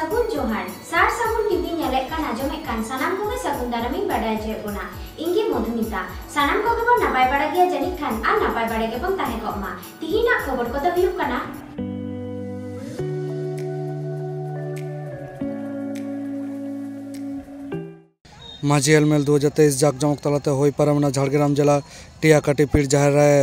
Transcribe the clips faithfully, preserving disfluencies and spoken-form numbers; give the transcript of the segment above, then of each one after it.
ᱥᱟᱹᱜᱩᱱ ᱡᱚᱦᱟᱨ᱾ ᱥᱟᱨ ᱥᱟᱹᱜᱩᱱ ᱴᱤᱵᱷᱤ ᱧᱮᱞᱮᱫ ᱠᱟᱱ, ᱟᱸᱡᱚᱢᱮᱫ ᱠᱟᱱ ᱥᱟᱱᱟᱢ ᱠᱚᱜᱮ ᱥᱟᱹᱜᱩᱱ ᱫᱟᱨᱟᱢᱤᱧ ᱵᱟᱰᱟᱭ ᱦᱚᱪᱚᱭᱮᱫ ᱵᱚᱱᱟ᱾ ᱤᱧ ᱜᱮ ᱢᱚᱫᱷᱩᱢᱤᱛᱟ᱾ ᱥᱟᱱᱟᱢ ᱠᱚᱜᱮ ᱵᱚᱱ ᱱᱟᱯᱟᱭ ᱵᱟᱲᱟ ᱜᱮᱭᱟ ᱡᱟᱹᱱᱤᱡ ᱠᱷᱟᱱ, ᱟᱨ ᱱᱟᱯᱟᱭ ᱵᱟᱲᱟ ᱜᱮᱵᱚᱱ ᱛᱟᱦᱮᱸ ᱠᱚᱜ ᱢᱟ᱾ ᱛᱤᱦᱤᱧᱟᱜ ᱠᱷᱚᱵᱚᱨ ᱠᱚᱫᱚ ᱦᱩᱭᱩᱜ ᱠᱟᱱᱟ᱾ ᱢᱟᱹᱡᱷᱤ ᱦᱮᱞᱢᱮᱞ ᱫᱩ ᱦᱟᱡᱟᱨ ᱛᱮᱭᱤᱥ ᱡᱟᱠ ᱡᱚᱢᱚᱠ ᱛᱟᱞᱟᱛᱮ ᱦᱩᱭ ᱯᱟᱨᱚᱢᱮᱱᱟ ᱡᱷᱟᱲᱜᱨᱟᱢ ᱡᱮᱞᱟ ᱴᱤᱭᱟᱠᱟᱴᱤ ᱯᱤᱲ ᱡᱟᱦᱮᱨ ᱨᱮ᱾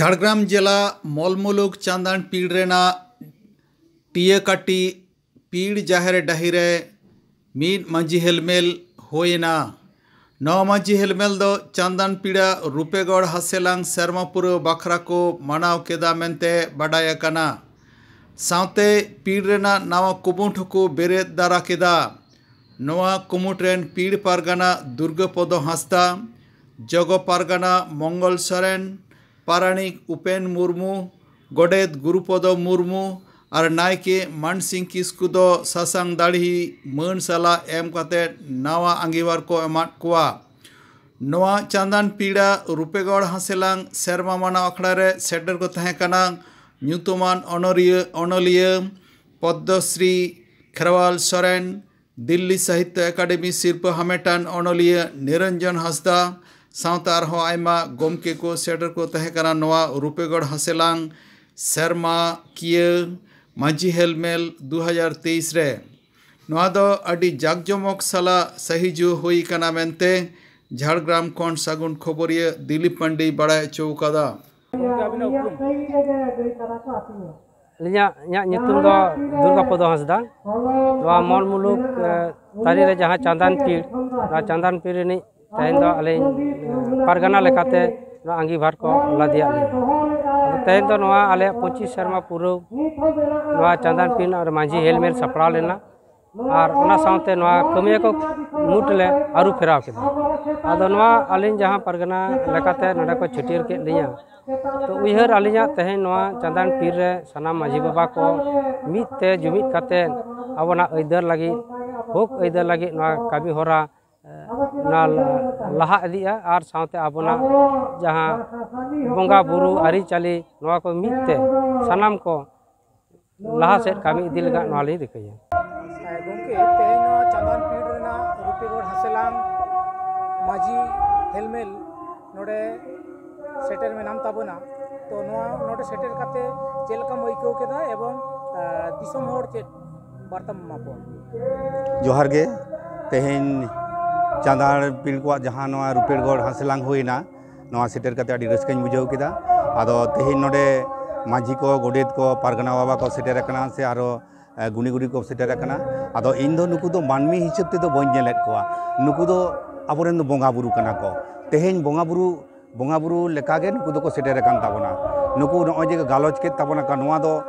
ᱡᱷᱟᱲᱜᱨᱟᱢ ᱡᱮᱞᱟ ᱢᱚᱞᱢᱩᱞᱩᱠ ᱪᱟᱸᱫᱟᱱ ᱯᱤᱲ ᱨᱮᱱᱟᱜ ᱴᱤᱭᱟᱹᱠᱟᱴᱤ ᱯᱤᱲ ᱡᱟᱦᱮᱨ ᱰᱟᱹᱦᱤ ᱨᱮ ᱢᱤᱫ ᱢᱟᱹᱡᱷᱤ ᱦᱮᱞᱢᱮᱞ ᱦᱩᱭᱮᱱᱟ᱾ ᱱᱚᱣᱟ ᱢᱟᱹᱡᱷᱤ ᱦᱮᱞᱢᱮᱞ ᱫᱚ ᱪᱟᱸᱫᱟᱱ ᱯᱤᱲᱟ ᱨᱩᱯᱮᱜᱚᱲ ᱦᱟᱥᱮᱞᱟᱝ ᱥᱮᱨᱢᱟ ᱯᱩᱨᱟᱹᱣ ᱵᱟᱠᱷᱨᱟ ᱠᱚ ᱢᱟᱱᱟᱣ ᱠᱮᱫᱟ ᱢᱮᱱᱛᱮ ᱵᱟᱰᱟᱭ ᱟᱠᱟᱱᱟ᱾ ᱥᱟᱶᱛᱮ ᱯᱤᱲ ᱨᱮᱱᱟᱜ ᱱᱟᱣᱟ ᱠᱩᱢᱩᱴ ᱦᱚᱸᱠᱚ ᱵᱮᱨᱮᱫ ᱫᱟᱨᱟ ᱠᱮᱫᱟ᱾ ᱱᱚᱣᱟ ᱠᱩᱢᱩᱴ ᱨᱮᱱ ᱯᱤᱲ ᱯᱟᱨᱜᱟᱱᱟ ᱫᱩᱨᱜᱟᱹᱯᱚᱫᱚ ᱦᱟᱸᱥᱫᱟ, ᱡᱚᱜᱚ ᱯᱟᱨᱜᱟᱱᱟ ᱢᱚᱝᱜᱚᱞ ᱥᱚᱨᱮᱱ, ᱯᱟᱨᱟᱱᱤᱠ ᱩᱯᱮᱱ ᱢᱩᱨᱢᱩ, ᱜᱚᱰᱮᱛ ᱜᱩᱨᱩᱯᱚᱫᱚ ᱢᱩᱨᱢᱩ ᱟᱨ ᱱᱟᱭᱠᱮ ᱢᱟᱱᱥᱤᱝ ᱠᱤᱥᱠᱩ ᱫᱚ ᱥᱟᱥᱟᱝ ᱫᱟᱲᱦᱤ ᱢᱟᱹᱱ ᱥᱟᱞᱟᱜ ᱮᱢ ᱠᱟᱛᱮ ᱱᱟᱣᱟ ᱟᱸᱜᱤᱵᱷᱟᱨ ᱠᱚ ᱮᱢᱟᱫ ᱠᱚᱣᱟ᱾ ᱱᱚᱣᱟ ᱪᱟᱸᱫᱟᱱ ᱯᱤᱲᱟ ᱨᱩᱯᱮᱜᱚᱲ ᱦᱟᱸᱥᱮᱞᱟᱝ ᱥᱮᱨᱢᱟ ᱢᱟᱱᱟᱣ ᱟᱠᱷᱲᱟ ᱨᱮ ᱥᱮᱴᱮᱨ ᱠᱚ ᱛᱟᱦᱮᱸ ᱠᱟᱱᱟ ᱧᱩᱛᱩᱢᱟᱱ ᱚᱱᱚᱨᱤᱭᱟᱹ ᱚᱱᱚᱞᱤᱭᱟᱹ ᱯᱚᱫᱽᱫᱚᱥᱨᱤ ᱠᱷᱮᱨᱣᱟᱞ ᱥᱚᱨᱮᱱ, ᱫᱤᱞᱞᱤ ᱥᱟᱦᱤᱛᱛᱚ ᱮᱠᱟᱰᱮᱢᱤ ᱥᱤᱨᱯᱟᱹ ᱦᱟᱢᱮᱴᱟᱱ ᱚᱱᱚᱞᱤᱭᱟᱹ ᱱᱤᱨᱚᱧᱡᱚᱱ ᱦᱟᱸᱥᱫᱟ ᱥᱟᱶᱛᱮ ᱟᱨᱦᱚᱸ ᱟᱭᱢᱟ ᱜᱚᱢᱠᱮ ᱠᱚ ᱥᱮᱴᱮᱨ ᱠᱚ ᱛᱟᱦᱮᱸ ᱠᱟᱱᱟ ᱱᱚᱣᱟ ᱨᱩᱯᱮᱜᱚᱲ ᱦᱟᱸᱥᱮᱞᱟᱝ ᱥᱮᱨᱢᱟ ᱠᱤᱭᱟᱹ ᱢᱟᱹᱡᱷᱤ ᱦᱮᱞᱢᱮᱞ ᱫᱩ ᱦᱟᱡᱟᱨ ᱛᱮᱭᱤᱥ ᱨᱮ᱾ ᱱᱚᱣᱟ ᱫᱚ ᱟᱹᱰᱤ ᱡᱟᱠᱡᱚᱢᱚᱠ ᱥᱟᱞᱟᱜ ᱥᱟᱹᱦᱤᱡᱩ ᱦᱩᱭ ᱠᱟᱱᱟ ᱢᱮᱱᱛᱮ ᱡᱷᱟᱲᱜᱨᱟᱢ ᱠᱷᱚᱱ ᱥᱟᱹᱜᱩᱱ ᱠᱷᱚᱵᱚᱨᱤᱭᱟᱹ ᱫᱤᱞᱤᱯ ᱯᱟᱱᱰᱮᱭ ᱵᱟᱲᱟᱭ ᱦᱚᱪᱚ ᱟᱠᱟᱫᱟ᱾ ᱜᱚᱢᱠᱮ, ᱟᱹᱵᱤᱱᱟᱜ ᱩᱯᱨᱩᱢ? ᱟᱹᱞᱤᱧᱟᱜ, ᱤᱧᱟᱹᱜ ᱧᱩᱛᱩᱢ ᱫᱚ ᱫᱩᱨᱜᱟᱯᱚᱫᱚ ᱦᱟᱸᱥᱫᱟ᱾ ᱱᱚᱣᱟ ᱢᱚᱞ ᱢᱩᱞᱩᱠ, ᱮ, ᱛᱟᱹᱨᱤ ᱨᱮ ᱡᱟᱦᱟᱸ ᱪᱟᱸᱫᱟᱱ ᱯᱤᱲ, ᱱᱚᱣᱟ ᱪᱟᱸᱫᱟᱱ ᱯᱤᱲ ᱨᱤᱱᱤᱡ ᱛᱮᱦᱮᱧ ᱫᱚ ᱟᱹᱞᱤᱧ, ᱮ, ᱯᱟᱨᱜᱟᱱᱟ ᱞᱮᱠᱟᱛᱮ ᱱᱚᱣᱟ ᱟᱸᱜᱤᱵᱷᱟᱨ ᱠᱚ ᱞᱟᱫᱮᱭᱟᱜ ᱞᱤᱧᱟ᱾ ᱟᱫᱚ ᱛᱮᱦᱮᱧ ᱫᱚ ᱱᱚᱣᱟ ᱟᱞᱮᱭᱟᱜ ᱯᱚᱸᱪᱤᱥ ᱥᱮᱨᱢᱟ ᱯᱩᱨᱟᱹᱣ ᱱᱚᱣᱟ ᱪᱟᱸᱫᱟᱱ ᱯᱤᱲ ᱟᱨ ᱢᱟᱹᱡᱷᱤ ᱦᱮᱞᱢᱮᱞ ᱥᱟᱯᱲᱟᱣ ᱞᱮᱱᱟ᱾ ᱟᱨ ᱚᱱᱟ ᱥᱟᱶᱛᱮ ᱱᱚᱣᱟ ᱠᱟᱹᱢᱤᱭᱟᱹ ᱠᱚ ᱢᱩᱫᱽ ᱞᱮ ᱟᱹᱨᱩ ᱯᱷᱮᱨᱟᱣ ᱠᱮᱫᱟ᱾ ᱟᱫᱚ ᱱᱚᱣᱟ ᱟᱹᱞᱤᱧ ᱡᱟᱦᱟᱸ ᱯᱟᱨᱜᱟᱱᱟ ᱞᱮᱠᱟᱛᱮ ᱱᱚᱰᱮ ᱠᱚ ᱪᱷᱟᱹᱴᱭᱟᱹᱨ ᱠᱮᱫ ᱞᱤᱧᱟ, ᱛᱚ ᱩᱭᱦᱟᱹᱨ ᱟᱹᱞᱤᱧᱟᱜ ᱛᱮᱦᱮᱧ ᱱᱚᱣᱟ ᱪᱟᱸᱫᱟᱱ ᱯᱤᱲ ᱨᱮ ᱥᱟᱱᱟᱢ ᱢᱟᱹᱡᱷᱤ ᱵᱟᱵᱟ ᱠᱚ ᱢᱤᱫ ᱛᱮ ᱡᱩᱢᱤᱫ ᱠᱟᱛᱮ ᱟᱵᱚᱱᱟᱜ ᱟᱹᱭᱫᱟᱹᱨ ᱞᱟᱹᱜᱤᱫ, ᱦᱚᱠ ᱟᱹᱭᱫᱟᱹᱨ ᱞᱟᱹᱜᱤᱫ ᱱᱚᱣᱟ ᱠᱟᱹᱢᱤ ᱦᱚᱨᱟ, ᱮ, ᱱᱚᱣᱟ ᱞᱟᱦᱟ ᱤᱫᱤᱜᱼᱟ᱾ ᱟᱨ ᱥᱟᱶᱛᱮ ᱟᱵᱚᱱᱟᱜ ᱡᱟᱦᱟᱸ ᱵᱚᱸᱜᱟ ᱵᱩᱨᱩ ᱟᱹᱨᱤᱪᱟᱹᱞᱤ, ᱱᱚᱣᱟ ᱠᱚ ᱢᱤᱫ ᱛᱮ ᱥᱟᱱᱟᱢ ᱠᱚ ᱞᱟᱦᱟ ᱥᱮᱫ ᱠᱟᱹᱢᱤ ᱤᱫᱤ ᱞᱟᱹᱜᱤᱫ ᱱᱚᱣᱟ ᱞᱤᱧ ᱨᱤᱠᱟᱹᱭᱟ᱾ ᱦᱮᱸ ᱜᱚᱢᱠᱮ, ᱛᱮᱦᱮᱧ ᱱᱚᱣᱟ ᱪᱟᱸᱫᱟᱱ ᱯᱤᱲ ᱨᱮᱱᱟᱜ ᱨᱩᱯᱮᱜᱚᱲ ᱦᱟᱥᱮᱞᱟᱝ ᱢᱟᱹᱡᱷᱤ ᱦᱮᱞᱢᱮᱞ ᱱᱚᱰᱮ ᱥᱮᱴᱮᱨ ᱢᱮᱱᱟᱢ ᱛᱟᱵᱚᱱᱟ᱾ ᱛᱚ ᱱᱚᱣᱟ ᱱᱚᱰᱮ ᱥᱮᱴᱮᱨ ᱠᱟᱛᱮ ᱪᱮᱫ ᱞᱮᱠᱟᱢ ᱟᱹᱭᱠᱟᱹᱣ ᱠᱮᱫᱟ ᱮᱵᱚᱝ, ᱟᱸ, ᱫᱤᱥᱚᱢ ᱦᱚᱲ ᱪᱮᱫ ᱵᱟᱨᱛᱟᱢ ᱮᱢᱟ ᱠᱚᱣᱟ? ᱡᱚᱦᱟᱨ ᱜᱮ᱾ ᱛᱮᱦᱮᱧ ᱪᱟᱸᱫᱟᱱ ᱯᱤᱲ ᱠᱚᱣᱟᱜ ᱡᱟᱦᱟᱸ ᱱᱚᱣᱟ ᱨᱩᱯᱮᱲᱜᱚᱲ ᱦᱟᱸᱥᱞᱟᱝ ᱦᱩᱭᱱᱟ, ᱱᱚᱣᱟ ᱥᱮᱴᱮᱨ ᱠᱟᱛᱮ ᱟᱹᱰᱤ ᱨᱟᱹᱥᱠᱟᱹᱧ ᱵᱩᱡᱷᱟᱹᱣ ᱠᱮᱫᱟ᱾ ᱟᱫᱚ ᱛᱮᱦᱮᱧ ᱱᱚᱰᱮ ᱢᱟᱹᱡᱷᱤ ᱠᱚ, ᱜᱚᱰᱮᱛ ᱠᱚ, ᱯᱟᱨᱜᱟᱱᱟ ᱵᱟᱵᱟ ᱠᱚ ᱥᱮᱴᱮᱨ ᱟᱠᱟᱱᱟ, ᱥᱮ ᱟᱨᱚ ᱮ, ᱜᱩᱱᱤ ᱜᱩᱨᱤ ᱠᱚ ᱥᱮᱴᱮᱨ ᱟᱠᱟᱱᱟ᱾ ᱟᱫᱚ ᱤᱧ ᱫᱚ ᱱᱩᱠᱩ ᱫᱚ ᱢᱟᱹᱱᱢᱤ ᱦᱤᱥᱟᱹᱵ ᱛᱮᱫᱚ ᱵᱟᱹᱧ ᱧᱮᱞᱮᱫ ᱠᱚᱣᱟ, ᱱᱩᱠᱩ ᱫᱚ ᱟᱵᱚᱨᱮᱱ ᱫᱚ ᱵᱚᱸᱜᱟ ᱵᱩᱨᱩ ᱠᱟᱱᱟ ᱠᱚ᱾ ᱛᱮᱦᱮᱧ ᱵᱚᱸᱜᱟ ᱵᱩᱨᱩ ᱵᱚᱸᱜᱟ ᱵᱩᱨᱩ ᱞᱮᱠᱟᱜᱮ ᱱᱩᱠᱩ ᱫᱚᱠᱚ ᱥᱮᱴᱮᱨ ᱟᱠᱟᱱ ᱛᱟᱵᱚᱱᱟ᱾ ᱱᱩᱠᱩ ᱱᱚᱜᱼᱚᱭ ᱡᱮ ᱜᱟᱞᱚᱪ ᱠᱮᱫ ᱛᱟᱵᱚᱱᱟ ᱠᱚ, ᱱᱚᱣᱟ ᱫᱚ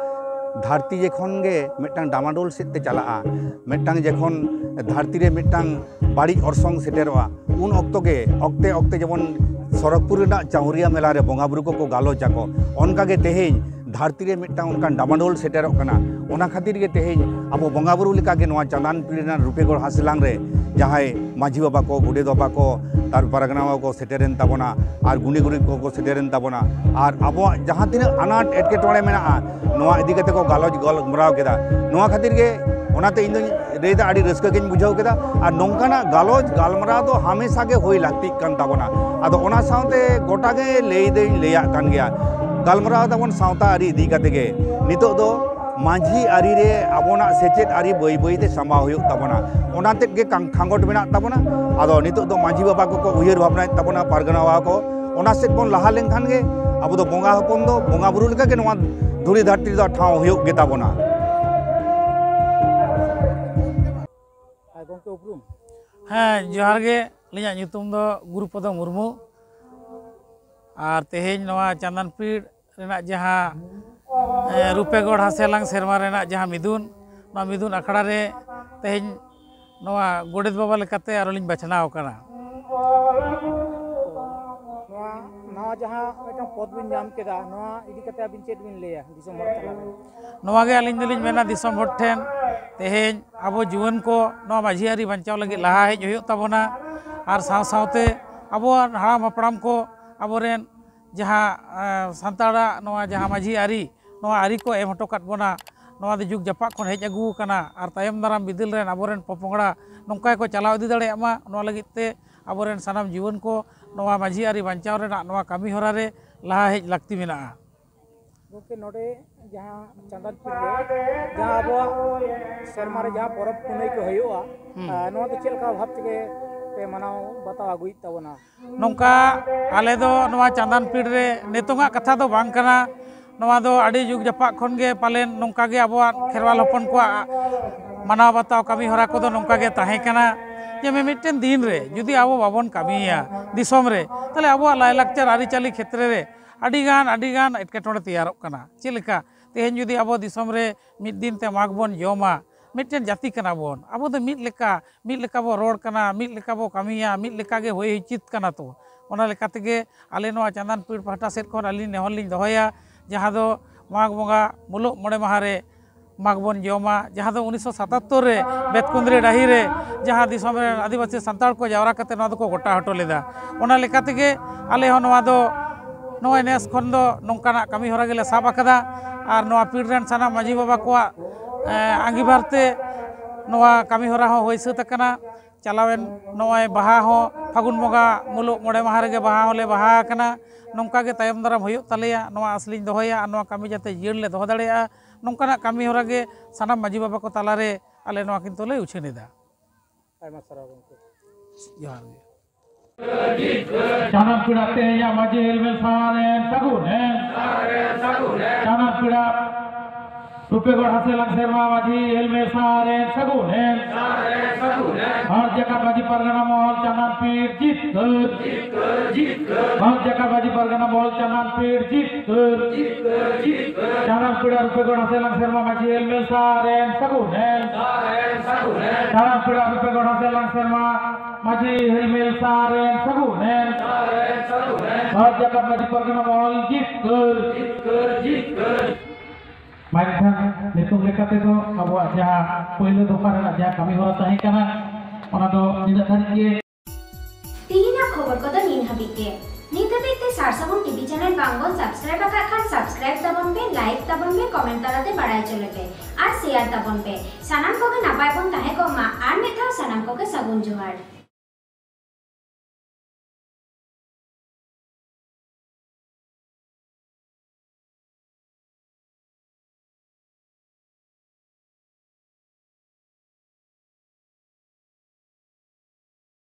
ᱫᱷᱟᱹᱨᱛᱤ ᱡᱚᱠᱷᱚᱱ ᱜᱮ ᱢᱤᱫᱴᱟᱝ ᱰᱟᱢᱟᱰᱳᱞ ᱥᱮᱫ ᱛᱮ ᱪᱟᱞᱟᱜᱼᱟ, ᱢᱤᱫᱴᱟᱝ ᱡᱚᱠᱷᱚᱱ ᱫᱷᱟᱹᱨᱛᱤ ᱨᱮ ᱢᱤᱫᱴᱟᱝ ᱵᱟᱹᱲᱤᱡ ᱚᱨᱥᱚᱝ ᱥᱮᱴᱮᱨᱚᱜᱼᱟ, ᱩᱱ ᱚᱠᱛᱚ ᱜᱮ ᱚᱠᱛᱮ ᱚᱠᱛᱮ ᱡᱮᱢᱚᱱ ᱥᱚᱨᱚᱜᱽᱯᱩᱨ ᱨᱮᱱᱟᱜ ᱪᱟᱣᱨᱤᱭᱟ ᱢᱮᱞᱟ ᱨᱮ ᱵᱚᱸᱜᱟ ᱵᱩᱨᱩ ᱠᱚᱠᱚ ᱜᱟᱞᱚᱪ ᱟᱠᱚ, ᱚᱱᱠᱟᱜᱮ ᱛᱮᱦᱮᱧ ᱫᱷᱟᱹᱨᱛᱤ ᱨᱮ ᱢᱤᱫᱴᱟᱝ ᱚᱱᱠᱟᱱ ᱰᱟᱢᱟᱰᱳᱞ ᱥᱮᱴᱮᱨᱚᱜ ᱠᱟᱱᱟ᱾ ᱚᱱᱟ ᱠᱷᱟᱹᱛᱤᱨ ᱜᱮ ᱛᱮᱦᱮᱧ ᱟᱵᱚ ᱵᱚᱸᱜᱟ ᱵᱩᱨᱩ ᱞᱮᱠᱟᱜᱮ ᱱᱚᱣᱟ ᱪᱟᱸᱫᱟᱱ ᱯᱤᱲ ᱨᱮᱱᱟᱜ ᱨᱩᱯᱮᱜᱚᱲ ᱦᱟᱸᱥᱞᱟᱝ ᱨᱮ ᱡᱟᱦᱟᱸᱭ ᱢᱟᱹᱡᱷᱤ ᱵᱟᱵᱟ ᱠᱚ, ᱜᱚᱰᱮᱛ ᱵᱟᱵᱟ ᱠᱚ, ᱛᱟᱨ ᱯᱟᱨᱜᱟᱱᱟ ᱵᱟᱵᱟ ᱠᱚ ᱥᱮᱴᱮᱨᱮᱱ ᱛᱟᱵᱚᱱᱟ, ᱟᱨ ᱜᱩᱱᱤ ᱜᱩᱨᱤᱵ ᱠᱚᱠᱚ ᱥᱮᱴᱮᱨᱮᱱ ᱛᱟᱵᱚᱱᱟ, ᱟᱨ ᱟᱵᱚᱣᱟᱜ ᱡᱟᱦᱟᱸ ᱛᱤᱱᱟᱹᱜ ᱟᱱᱟᱴ ᱮᱴᱠᱮᱴᱚᱬᱮ ᱢᱮᱱᱟᱜᱼᱟ, ᱱᱚᱣᱟ ᱤᱫᱤ ᱠᱟᱛᱮ ᱠᱚ ᱜᱟᱞᱚᱪ ᱜᱟᱞᱢᱟᱨᱟᱣ ᱠᱮᱫᱟ᱾ ᱱᱚᱣᱟ ᱠᱷᱟᱹᱛᱤᱨ ᱜᱮ, ᱚᱱᱟᱛᱮ ᱤᱧ ᱫᱚᱧ ᱞᱟᱹᱭᱫᱟ, ᱟᱹᱰᱤ ᱨᱟᱹᱥᱠᱟᱹ ᱜᱤᱧ ᱵᱩᱡᱷᱟᱹᱣ ᱠᱮᱫᱟ᱾ ᱟᱨ ᱱᱚᱝᱠᱟᱱᱟᱜ ᱜᱟᱞᱚᱪ ᱜᱟᱞᱢᱟᱨᱟᱣ ᱫᱚ ᱦᱟᱢᱮᱥᱟ ᱜᱮ ᱦᱩᱭ ᱞᱟᱹᱠᱛᱤᱜ ᱠᱟᱱ ᱛᱟᱵᱚᱱᱟ᱾ ᱟᱫᱚ ᱚᱱᱟ ᱥᱟᱶᱛᱮ ᱜᱚᱴᱟ ᱜᱮ ᱞᱟᱹᱭ ᱫᱚᱧ ᱞᱟᱹᱭᱟᱜ ᱠᱟᱱ ᱜᱮᱭᱟ, ᱜᱟᱞᱢᱟᱨᱟᱣ ᱫᱟᱵᱚᱱ ᱥᱟᱶᱛᱟ ᱟᱹᱨᱤ ᱤᱫᱤ ᱠᱟᱛᱮ ᱜᱮ᱾ ᱱᱤᱛᱚᱜ ᱫᱚ ᱢᱟᱹᱡᱷᱤ ᱟᱹᱨᱤ ᱨᱮ ᱟᱵᱚᱱᱟᱜ ᱥᱮᱪᱮᱫ ᱟᱹᱨᱤ ᱵᱟᱹᱭ ᱵᱟᱹᱭ ᱛᱮ ᱥᱟᱢᱵᱟᱣ ᱦᱩᱭᱩᱜ ᱛᱟᱵᱚᱱᱟ, ᱚᱱᱟ ᱛᱮᱫ ᱜᱮ ᱠᱟᱝ- ᱠᱷᱟᱸᱜᱚᱴ ᱢᱮᱱᱟᱜ ᱛᱟᱵᱚᱱᱟ᱾ ᱟᱫᱚ ᱱᱤᱛᱚᱜ ᱫᱚ ᱢᱟᱹᱡᱷᱤ ᱵᱟᱵᱟ ᱠᱚᱠᱚ ᱩᱭᱦᱟᱹᱨ ᱵᱷᱟᱵᱽᱱᱟᱭᱮᱫ ᱛᱟᱵᱚᱱᱟ, ᱯᱟᱨᱜᱟᱱᱟ ᱵᱟᱵᱟ ᱠᱚ, ᱚᱱᱟ ᱥᱮᱫ ᱵᱚᱱ ᱞᱟᱦᱟ ᱞᱮᱱᱠᱷᱟᱱ ᱜᱮ ᱟᱵᱚ ᱫᱚ ᱵᱚᱸᱜᱟ ᱦᱚᱯᱚᱱ ᱫᱚ ᱵᱚᱸᱜᱟ ᱵᱩᱨᱩ ᱞᱮᱠᱟᱜᱮ ᱱᱚᱣᱟ ᱫᱷᱩᱲᱤ ᱫᱷᱟᱹᱨᱛᱤ ᱨᱮᱫᱚ ᱴᱷᱟᱶ ᱦᱩᱭᱩᱜ ᱜᱮᱛᱟ ᱵᱚᱱᱟ᱾ ᱟᱨ ᱜᱚᱢᱠᱮ ᱩᱯᱨᱩᱢ? ᱦᱮᱸ, ᱡᱚᱦᱟᱨ ᱜᱮ᱾ ᱟᱹᱞᱤᱧᱟᱜ ᱧᱩᱛᱩᱢ ᱫᱚ ᱜᱩᱨᱩᱯᱚᱫᱚ ᱢᱩᱨᱢᱩ᱾ ᱟᱨ ᱛᱮᱦᱮᱧ ᱱᱚᱣᱟ ᱪᱟᱸᱫᱟᱱᱯᱤᱲ ᱨᱮᱱᱟᱜ ᱡᱟᱦᱟᱸ, ᱮ, ᱨᱩᱯᱮᱜᱚᱲ ᱦᱟᱥᱮᱞᱟᱝ ᱥᱮᱨᱢᱟ ᱨᱮᱱᱟᱜ ᱡᱟᱦᱟᱸ ᱢᱤᱫᱩᱱ, ᱱᱚᱣᱟ ᱢᱤᱫᱩᱱ ᱟᱠᱷᱲᱟ ᱨᱮ ᱛᱮᱦᱮᱧ ᱱᱚᱣᱟ ᱜᱚᱰᱮᱛ ᱵᱟᱵᱟ ᱞᱮᱠᱟᱛᱮ ᱟᱨᱚ ᱞᱤᱧ ᱵᱟᱪᱷᱱᱟᱣ ᱟᱠᱟᱱᱟ᱾ ᱱᱚᱣᱟ ᱱᱟᱣᱟ ᱡᱟᱦᱟᱸ ᱢᱤᱫᱴᱟᱝ ᱯᱚᱫᱽ ᱵᱤᱱ ᱧᱟᱢ ᱠᱮᱫᱟ, ᱱᱚᱣᱟ ᱤᱫᱤ ᱠᱟᱛᱮ ᱟᱹᱵᱤᱱ ᱪᱮᱫ ᱵᱤᱱ ᱞᱟᱹᱭᱟ ᱫᱤᱥᱚᱢ ᱦᱚᱲ ᱛᱟᱞᱟᱨᱮ? ᱱᱚᱣᱟ ᱜᱮ ᱟᱹᱞᱤᱧ ᱫᱚᱞᱤᱧ ᱢᱮᱱᱟ, ᱫᱤᱥᱚᱢ ᱦᱚᱲ ᱴᱷᱮᱱ ᱛᱮᱦᱮᱧ ᱟᱵᱚ ᱡᱩᱣᱟᱹᱱ ᱠᱚ ᱱᱚᱣᱟ ᱢᱟᱹᱡᱷᱤ ᱟᱹᱨᱤ ᱵᱟᱧᱪᱟᱣ ᱞᱟᱹᱜᱤᱫ ᱞᱟᱦᱟ ᱦᱮᱡ ᱦᱩᱭᱩᱜ ᱛᱟᱵᱚᱱᱟ᱾ ᱟᱨ ᱥᱟᱶ ᱥᱟᱶᱛᱮ ᱟᱵᱚᱣᱟᱜ ᱦᱟᱲᱟᱢ ᱦᱟᱯᱲᱟᱢ ᱠᱚ ᱟᱵᱚᱨᱮᱱ ᱡᱟᱦᱟᱸ ᱥᱟᱱᱛᱟᱲᱟᱜ ᱱᱚᱣᱟ ᱡᱟᱦᱟᱸ ᱢᱟᱹᱡᱷᱤ ᱟᱹᱨᱤ, ᱱᱚᱣᱟ ᱟᱹᱨᱤ ᱠᱚ ᱮᱢ ᱦᱚᱴᱚ ᱠᱟᱫ ᱵᱚᱱᱟ, ᱱᱚᱣᱟ ᱫᱚ ᱡᱩᱜᱽ ᱡᱟᱯᱟᱜ ᱠᱷᱚᱱ ᱦᱮᱡ ᱟᱹᱜᱩ ᱟᱠᱟᱱᱟ᱾ ᱟᱨ ᱛᱟᱭᱚᱢ ᱫᱟᱨᱟᱢ ᱵᱤᱫᱟᱹᱞ ᱨᱮᱱ ᱟᱵᱚᱨᱮᱱ ᱯᱚᱯᱚᱝᱲᱟ ᱱᱚᱝᱠᱟ ᱜᱮᱠᱚ ᱪᱟᱞᱟᱣ ᱤᱫᱤ ᱫᱟᱲᱮᱭᱟᱜ ᱢᱟ, ᱱᱚᱣᱟ ᱞᱟᱹᱜᱤᱫ ᱛᱮ ᱟᱵᱚᱨᱮᱱ ᱥᱟᱱᱟᱢ ᱡᱩᱣᱟᱹᱱ ᱠᱚ ᱱᱚᱣᱟ ᱢᱟᱹᱡᱷᱤ ᱟᱹᱨᱤ ᱵᱟᱧᱪᱟᱣ ᱨᱮᱱᱟᱜ ᱱᱚᱣᱟ ᱠᱟᱹᱢᱤ ᱦᱚᱨᱟ ᱨᱮ ᱞᱟᱦᱟ ᱦᱮᱡ ᱞᱟᱹᱠᱛᱤ ᱢᱮᱱᱟᱜᱼᱟ᱾ ᱜᱚᱢᱠᱮ, ᱱᱚᱰᱮ ᱡᱟᱦᱟᱸ ᱪᱟᱸᱫᱟᱱ ᱯᱤᱲ ᱨᱮ ᱡᱟᱦᱟᱸ ᱟᱵᱚᱣᱟᱜ ᱥᱮᱨᱢᱟ ᱨᱮ ᱡᱟᱦᱟᱸ ᱯᱚᱨᱚᱵᱽ ᱯᱩᱱᱟᱹᱭ ᱠᱚ ᱦᱩᱭᱩᱜᱼᱟ, ᱟᱨ ᱱᱚᱣᱟ ᱫᱚ ᱪᱮᱫ ᱞᱮᱠᱟ ᱵᱷᱟᱵᱽ ᱛᱮᱜᱮ ᱯᱮ ᱢᱟᱱᱟᱣ ᱵᱟᱛᱟᱣ ᱟᱹᱜᱩᱭᱮᱫ ᱛᱟᱵᱚᱱᱟ? ᱱᱚᱝᱠᱟ ᱟᱞᱮ ᱫᱚ ᱱᱚᱣᱟ ᱪᱟᱸᱫᱟᱱ ᱯᱤᱲ ᱨᱮ ᱱᱤᱛᱚᱝᱟᱜ ᱠᱟᱛᱷᱟ ᱫᱚ ᱵᱟᱝ ᱠᱟᱱᱟ᱾ ᱱᱚᱣᱟ ᱫᱚ ᱟᱹᱰᱤ ᱡᱩᱜᱽ ᱡᱟᱯᱟᱜ ᱠᱷᱚᱱ ᱜᱮ ᱯᱟᱞᱮᱱ ᱱᱚᱝᱠᱟ ᱜᱮ ᱟᱵᱚᱣᱟᱜ ᱠᱷᱮᱨᱣᱟᱞ ᱦᱚᱯᱚᱱ ᱠᱚᱣᱟᱜ ᱢᱟᱱᱟᱣ ᱵᱟᱛᱟᱣ ᱠᱟᱹᱢᱤ ᱦᱚᱨᱟ ᱠᱚᱫᱚ ᱱᱚᱝᱠᱟ ᱜᱮ ᱛᱟᱦᱮᱸ ᱠᱟᱱᱟ᱾ ᱡᱮ ᱢᱤᱢᱤᱫᱴᱮᱱ ᱫᱤᱱ ᱨᱮ ᱡᱩᱫᱤ ᱟᱵᱚ ᱵᱟᱵᱚᱱ ᱠᱟᱹᱢᱤᱭᱟ ᱫᱤᱥᱚᱢ ᱨᱮ, ᱛᱟᱦᱚᱞᱮ ᱟᱵᱚᱣᱟᱜ ᱞᱟᱭᱞᱟᱠᱪᱟᱨ ᱟᱹᱨᱤᱪᱟᱹᱞᱤ ᱠᱷᱮᱛᱨᱮ ᱨᱮ ᱟᱹᱰᱤᱜᱟᱱ ᱟᱹᱰᱤᱜᱟᱱ ᱮᱴᱠᱮᱴᱚᱬᱮ ᱛᱮᱭᱟᱨᱚᱜ ᱠᱟᱱᱟ᱾ ᱪᱮᱫ ᱞᱮᱠᱟ ᱛᱮᱦᱮᱧ ᱡᱩᱫᱤ ᱟᱵᱚ ᱫᱤᱥᱚᱢ ᱨᱮ ᱢᱤᱫ ᱫᱤᱱ ᱛᱮ ᱢᱟᱜᱽ ᱵᱚᱱ ᱡᱚᱢᱟ, ᱢᱤᱫᱴᱮᱱ ᱡᱟᱹᱛᱤ ᱠᱟᱱᱟ ᱵᱚᱱ, ᱟᱵᱚ ᱫᱚ ᱢᱤᱫ ᱞᱮᱠᱟ ᱢᱤᱫ ᱞᱮᱠᱟ ᱵᱚ ᱨᱚᱲ ᱠᱟᱱᱟ, ᱢᱤᱫ ᱞᱮᱠᱟ ᱵᱚ ᱠᱟᱹᱢᱤᱭᱟ, ᱢᱤᱫ ᱞᱮᱠᱟ ᱜᱮ ᱦᱩᱭ ᱩᱪᱤᱛ ᱠᱟᱱᱟ᱾ ᱛᱚ ᱚᱱᱟ ᱞᱮᱠᱟ ᱛᱮᱜᱮ ᱟᱞᱮ ᱱᱚᱣᱟ ᱪᱟᱸᱫᱟᱱ ᱯᱤᱲ ᱯᱟᱦᱴᱟ ᱥᱮᱫ ᱠᱷᱚᱱ ᱟᱹᱞᱤᱧ ᱱᱮᱦᱚᱨ ᱞᱤᱧ ᱫᱚᱦᱚᱭᱟ, ᱡᱟᱦᱟᱸ ᱫᱚ ᱢᱟᱜᱽ ᱵᱚᱸᱜᱟ ᱢᱩᱞᱩᱜ ᱢᱚᱬᱮ ᱢᱟᱦᱟ ᱨᱮ ᱢᱟᱜᱽ ᱵᱚᱱ ᱡᱚᱢᱟ, ᱡᱟᱦᱟᱸ ᱫᱚ ᱩᱱᱤᱥᱥᱚ ᱥᱟᱛᱟᱛᱛᱳᱨ ᱨᱮ ᱵᱮᱛᱠᱩᱸᱫᱽᱨᱤ ᱰᱟᱹᱦᱤ ᱨᱮ ᱡᱟᱦᱟᱸ ᱫᱤᱥᱚᱢ ᱨᱮᱱ ᱟᱹᱫᱤᱵᱟᱹᱥᱤ ᱥᱟᱱᱛᱟᱲ ᱠᱚ ᱡᱟᱣᱨᱟ ᱠᱟᱛᱮ ᱱᱚᱣᱟ ᱫᱚᱠᱚ ᱜᱚᱴᱟ ᱦᱚᱴᱚ ᱞᱮᱫᱟ᱾ ᱚᱱᱟ ᱞᱮᱠᱟ ᱛᱮᱜᱮ ᱟᱞᱮ ᱦᱚᱸ ᱱᱚᱣᱟ ᱫᱚ ᱱᱚᱜᱼᱚᱭ ᱱᱮᱥ ᱠᱷᱚᱱ ᱫᱚ ᱱᱚᱝᱠᱟᱱᱟᱜ ᱠᱟᱹᱢᱤ ᱦᱚᱨᱟ ᱜᱮᱞᱮ ᱥᱟᱵ ᱟᱠᱟᱫᱟ᱾ ᱟᱨ ᱱᱚᱣᱟ ᱯᱤᱲ ᱨᱮᱱ ᱥᱟᱱᱟᱢ ᱢᱟᱹᱡᱷᱤ ᱵᱟᱵᱟ ᱠᱚᱣᱟᱜ, ᱮ, ᱟᱸᱜᱤᱵᱷᱟᱨ ᱛᱮ ᱱᱚᱣᱟ ᱠᱟᱹᱢᱤ ᱦᱚᱨᱟ ᱦᱚᱸ ᱦᱩᱭ ᱥᱟᱹᱛ ᱟᱠᱟᱱᱟ᱾ ᱪᱟᱞᱟᱣᱮᱱ ᱱᱚᱜᱼᱚᱭ ᱵᱟᱦᱟ ᱦᱚᱸ ᱯᱷᱟᱹᱜᱩᱱ ᱵᱚᱸᱜᱟ ᱢᱩᱞᱩᱜ ᱢᱚᱬᱮ ᱢᱟᱦᱟ ᱨᱮᱜᱮ ᱵᱟᱦᱟ ᱦᱚᱸᱞᱮ ᱵᱟᱦᱟ ᱟᱠᱟᱱᱟ᱾ ᱱᱚᱝᱠᱟ ᱜᱮ ᱛᱟᱭᱚᱢ ᱫᱟᱨᱟᱢ ᱦᱩᱭᱩᱜ ᱛᱟᱞᱮᱭᱟ᱾ ᱱᱚᱣᱟ ᱟᱥ ᱞᱤᱧ ᱫᱚᱦᱚᱭᱟ ᱟᱨ ᱱᱚᱣᱟ ᱠᱟᱹᱢᱤ ᱡᱟᱛᱮ ᱡᱤᱭᱟᱹᱲ ᱞᱮ ᱫᱚᱦᱚ ᱫᱟᱲᱮᱭᱟᱜᱼᱟ, ᱱᱚᱝᱠᱟᱱᱟᱜ ᱠᱟᱹᱢᱤ ᱦᱚᱨᱟ ᱜᱮ ᱥᱟᱱᱟᱢ ᱢᱟᱹᱡᱷᱤ ᱵᱟᱵᱟ ᱠᱚ ᱛᱟᱞᱟᱨᱮ ᱟᱞᱮ ᱱᱚᱣᱟ ᱠᱤᱱᱛᱩ ᱞᱮ ᱩᱪᱷᱟᱹᱱ ᱮᱫᱟ᱾ ᱟᱭᱢᱟ ᱥᱟᱨᱦᱟᱣ ᱜᱚᱢᱠᱮ᱾ ᱡᱚᱦᱟᱨ ᱜᱮ᱾ ᱥᱟᱱᱟᱢ ᱯᱮᱲᱟ ᱛᱮᱦᱮᱧᱟᱜ ᱢᱟᱹᱡᱷᱤ ᱦᱮᱞᱢᱮᱞ ᱥᱟᱨᱮᱱ ᱥᱟᱹᱜᱩᱱ ᱦᱮᱸ᱾ ᱥᱟᱱᱟᱢ ᱯᱮᱲᱟ ᱨᱩᱯᱮᱜᱚᱲ ᱦᱟᱥᱮᱞᱟᱝ ᱥᱮᱨᱢᱟ ᱢᱟᱹᱡᱷᱤ ᱦᱮᱞᱢᱮᱞ ᱥᱟᱨᱮᱱ ᱥᱟᱹᱜᱩᱱ ᱦᱮᱸ᱾ ᱵᱷᱟᱨᱚᱛ ᱡᱟᱠᱟᱛ ᱢᱟᱹᱡᱷᱤ ᱯᱟᱨᱜᱟᱱᱟ ᱢᱚᱦᱚᱞ ᱪᱟᱸᱫᱟᱱ ᱯᱤᱲ ᱡᱤᱛᱠᱟᱹᱨ᱾ ᱵᱷᱟᱨᱚᱛ ᱡᱟᱠᱟᱛ ᱢᱟᱹᱡᱷᱤ ᱯᱟᱨᱜᱟᱱᱟ ᱢᱚᱦᱚᱞ ᱪᱟᱸᱫᱟᱱ ᱯᱤᱲ ᱡᱤᱛᱠᱟᱹᱨ᱾ ᱪᱟᱸᱫᱟᱱ ᱯᱮᱲᱟ ᱨᱩᱯᱮᱜᱚᱲ ᱦᱟᱥᱮᱞᱟᱝ ᱥᱮᱨᱢᱟ ᱢᱟᱹᱡᱷᱤ ᱦᱮᱞᱢᱮᱞ ᱥᱟᱨᱮᱱ ᱥᱟᱹᱜᱩᱱ ᱦᱮᱸ᱾ ᱫᱟᱬᱟ ᱯᱮᱲᱟ ᱨᱩᱯᱮ ᱜᱚᱲᱟ ᱥᱮ ᱞᱟᱝ ᱥᱮᱨᱢᱟ ᱢᱟᱹᱡᱷᱤ ᱦᱮᱞᱢᱮᱞ ᱥᱟᱨᱮᱱ ᱥᱟᱹᱜᱩᱱᱮᱱ᱾ ᱵᱷᱟᱨᱚᱛ ᱡᱟᱠᱟᱛ ᱢᱟᱹᱡᱷᱤ ᱯᱟᱨᱜᱟᱱᱟ ᱢᱚᱦᱚᱞ ᱡᱤᱛᱠᱟᱹᱨ᱾ ᱢᱮᱱᱠᱷᱟᱱ ᱱᱤᱛᱚᱜ ᱞᱮᱠᱟ ᱛᱮᱫᱚ ᱟᱵᱚᱣᱟᱜ ᱡᱟᱦᱟᱸ ᱯᱳᱭᱞᱳ ᱫᱚᱯᱷᱟ ᱨᱮᱱᱟᱜ ᱡᱟᱦᱟᱸ ᱠᱟᱹᱢᱤ ᱦᱚᱨᱟ ᱛᱟᱦᱮᱸ ᱠᱟᱱᱟ, ᱚᱱᱟ ᱫᱚ ᱱᱤᱱᱟᱹᱜ ᱫᱷᱟᱹᱨᱤᱡ ᱜᱮ᱾ ᱛᱮᱦᱮᱧᱟᱜ ᱠᱷᱚᱵᱚᱨ ᱠᱚᱫᱚ ᱱᱤᱱ ᱦᱟᱹᱵᱤᱡ ᱜᱮ᱾ ᱱᱤᱛ ᱦᱟᱹᱵᱤᱡ ᱛᱮ ᱥᱟᱨ ᱥᱟᱹᱜᱩᱱ ᱴᱤᱵᱷᱤ ᱪᱮᱱᱮᱞ ᱵᱟᱝ ᱵᱚᱱ ᱥᱟᱵᱥᱠᱨᱟᱭᱤᱵ ᱟᱠᱟᱫ ᱠᱷᱟᱱ ᱥᱟᱵᱥᱠᱨᱟᱭᱤᱵ ᱛᱟᱵᱚᱱ ᱯᱮ, ᱞᱟᱭᱤᱠ ᱛᱟᱵᱚᱱ ᱯᱮ, ᱠᱚᱢᱮᱱᱴ ᱛᱟᱞᱟᱛᱮ ᱵᱟᱲᱟᱭ ᱦᱚᱪᱚ ᱞᱮᱯᱮ ᱟᱨ ᱥᱮᱭᱟᱨ ᱛᱟᱵᱚᱱ ᱯᱮ᱾ ᱥᱟᱱᱟᱢ ᱠᱚᱜᱮ ᱱᱟᱯᱟᱭ ᱵᱚᱱ ᱛᱟᱦᱮᱸ ᱠᱚᱜ ᱢᱟ᱾ ᱟᱨ ᱢᱤᱫ ᱫᱷᱟᱣ ᱥᱟᱱᱟᱢ ᱠᱚᱜᱮ ᱥᱟᱹᱜᱩᱱ ᱡᱚᱦᱟᱨ᱾